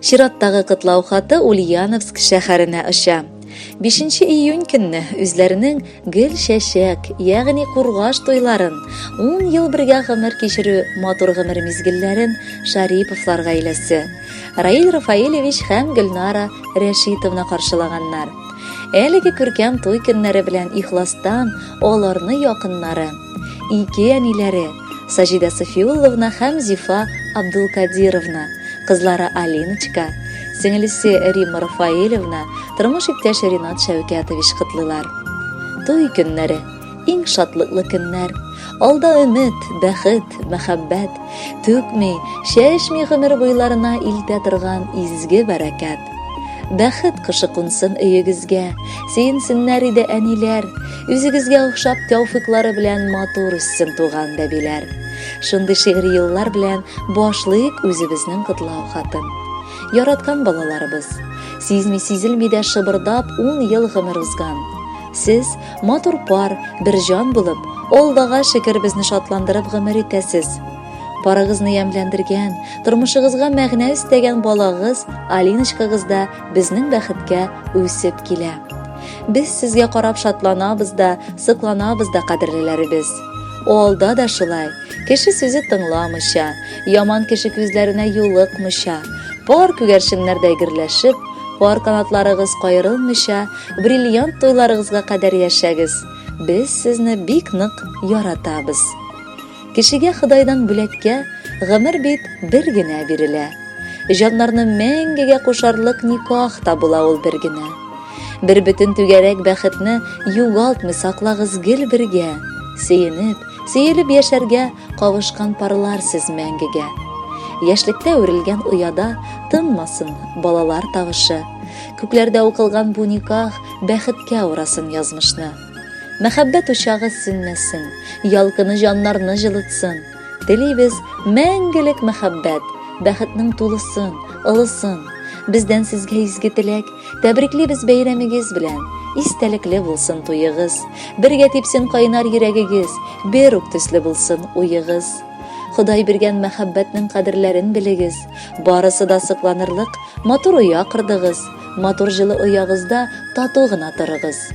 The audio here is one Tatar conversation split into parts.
Чираттагы котлау хаты Ульяновск шәһәренә оча. 5 июнь көнне үзләренең гөл чәчәк, ягъни кургаш туйларын, 10 ел бергә гомер кичерү матур гомер мизгелләрен Шариповлар гаиләсе, Раил Рафаэлевич һәм Гөлнара Рәшитовна каршылаганнар. Әлеге күркәм туй көннәре белән ихластан аларны якыннары, ике әниләре, Саҗидә Софиулловна һәм Зифа Абдулкадировна, кызлары Алиночка, сеңелесе Римма Рафаэлевна, тормыш иптәше Ринат Шәүкәтович котлыйлар. Туй көннәре, иң шатлыклы көннәр. Алда өмет, бәхет, мәхәббәт, түкми, чәчми гомер буйларына илтә торган изге бәрәкәт. Бәхет кошы кунсын өегезгә, сөенсеннәр иде әниләр, үзегезгә охшап тәүфыйклары белән матур үссен туган бәбиләр. Шундый шигъри юллар белән башлыйк үзебезнең котлау хатын. Яраткан балаларыбыз, сизми сизелми дә шыбырдап 10 ел гомер узган. Сез, матур пар, бер җан булып, Аллага шөкер безне шатландырып гомер итәсез. Парыгызны ямьләндергән, тормышыгызга мәгънә өстәгән балагыз, Алиночкагыз да безнең бәхеткә үсеп килә. Без сезгә карап шатланабыз да, сокланабыз да, кадерлеләребез. Алда да шулай, кеше сүзе тыңламыйча, яман кеше күзләренә юлыкмыйча, пар күгәрченнәрдәй гөрләшеп, пар канатларыгыз каерылмыйча, бриллиант туйларыгызга кадәр яшәгез. Без сезне бик нык яратабыз. Кешегә Ходайдан бүләккә гомер бит бер генә бирелә. Җаннарны мәңгегә кушарлык никах та була ул бер генә. Бер бөтен түгәрәк бәхетне югалтмый саклагыз гел бергә. Сөенеп, сөелеп яшәргә кавышкан парлар сез мәңгегә. Яшьлектә үрелгән ояда тынмасын балалар тавышы. Күкләрдә укылган бу никах бәхеткә урасын язмышны. Мәхәббәт учагы сүнмәсен, ялкыны җаннарны җылытсын. Телибез мәңгелек мәхәббәт, бәхетнең тулысын, ылысын. Бездән сезгә изге теләк, тәбриклибез бәйрәмегез белән. Истәлекле булсын туегыз, бергә типсен кайнар йөрәгегез, бер үк төсле булсын уегыз. Ходай биргән мәхәббәтнең кадерләрен белегез. Барысы да сокланырлык матур оя кордыгыз. Матур җылы оягызда тату гына торыгыз.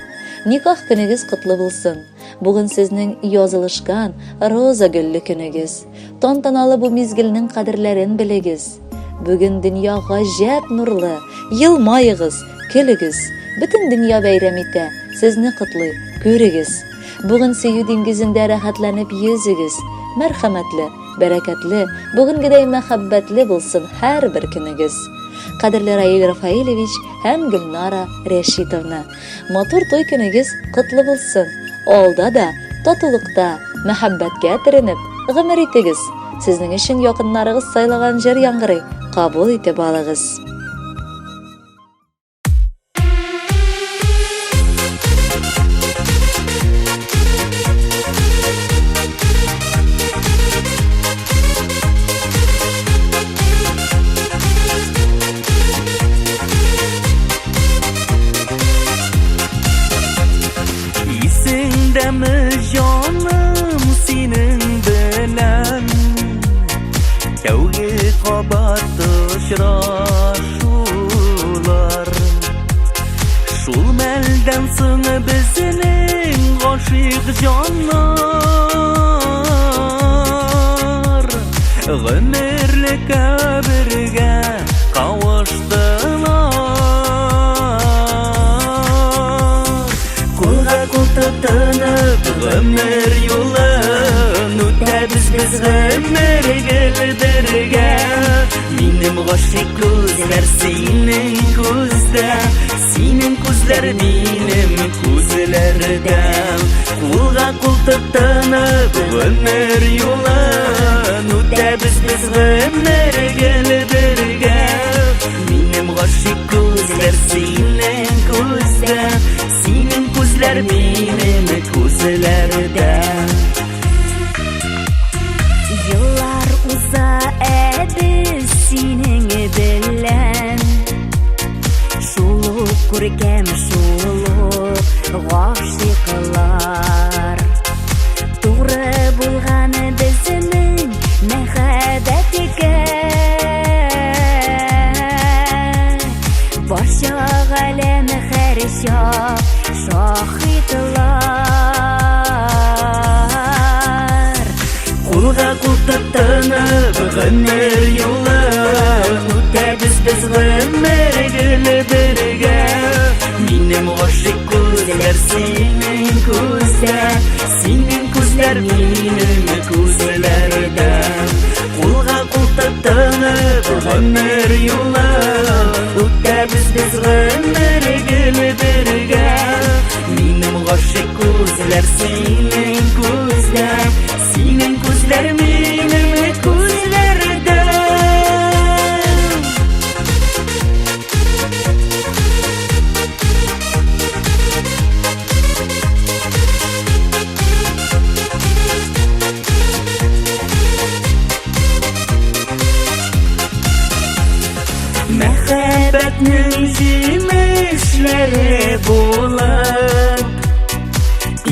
Никах көнегез котлы булсын. Бүген сезнең язылышкан роза гөлле көнегез. Тантаналы бу мизгелнең кадерләрен белегез. Бүген дөнья гаҗәп нурлы. Елмаегыз, көлегез. Бөтен дөнья бәйрәм итә, сезне котлый, күрегез. Бүген сөю диңгезендә рәхәтләнеп йөзегез. Мәрхәмәтле, бәрәкәтле, бүгенгедәй мәхәббәтле булсын һәрбер көнегез. Кадерле Раил Рафаэлевич һәм Гөлнара Рәшитовна, матур туй көнегез котлы булсын. Алда да татулыкта, мәхәббәткә төренеп, гомер итегез. Сезнең өчен якыннарыгыз сайлаган җыр яңгырый, кабул итеп алыгыз. Исеңдәме җаным синең белән Тәүге кабат очрашулар Шул мәлдән соң безнең гашыйк җаннар Гомерлеккә бергә кавыштылар. Кулга кул тотынып гомер юлын үтәбез без гомер гел бергә. Минем гашыйк күзләр синең күздә, синең күзләр минем күзләрдә. Кулга кул тотынып гомер юлын үтәбез без гомер гел бергә. Минем гашыйк күзләр синең күздә, синең күзләр минем күзләрдә. Еллар уза, ә без синең белән Шул ук күркәм, шул ук гашыйклар. Туры булган безнең мәхәббәткә. кул тотынып гомер юлын үтәбез без гомер гел бергә. Минем гашыйк күзләр синең күздә, синең күзләр минем күзләрдә. Кулга кул тотынып гомер юлын үтәбез без гомер гел бергә. Минем гашыйк күзләр синең күздә, синең күзләр минем күзләрдә. Мәхәббәтнең җимешләре булып,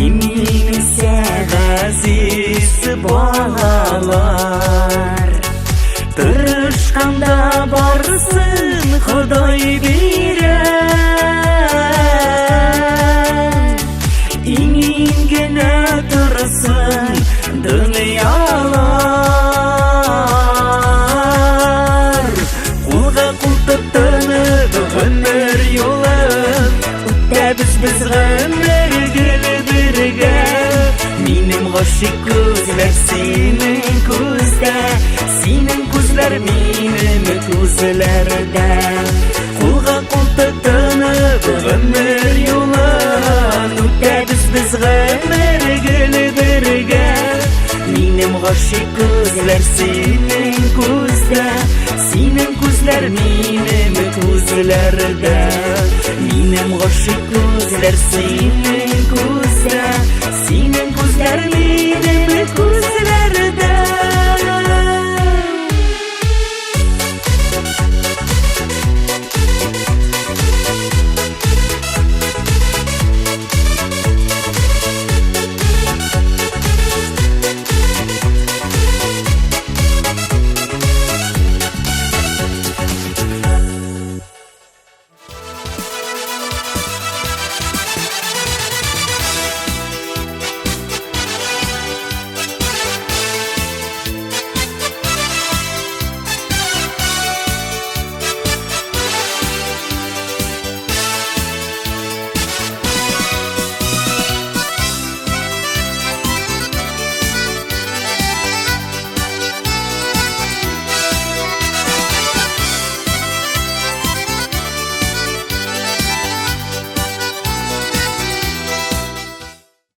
имин үсә газиз балалар. Тырышканда барысын Ходай бирә. Имин генә торсын дөньялар. Кулга кул тотынып гомер юлын үтәбез без гомер гел бергә. Минем гашыйк күзләр синең күздә, синең күзләр минем күзләрдә. Кулга кул тотынып гомер юлын үтәбез без гомер гел бергә. Минем гашыйк күзләр синең күздә, синең күзләр минем күзләрдә. Минем гашыйк күзләр синең күздә, синең күзләр минем күзләрдә.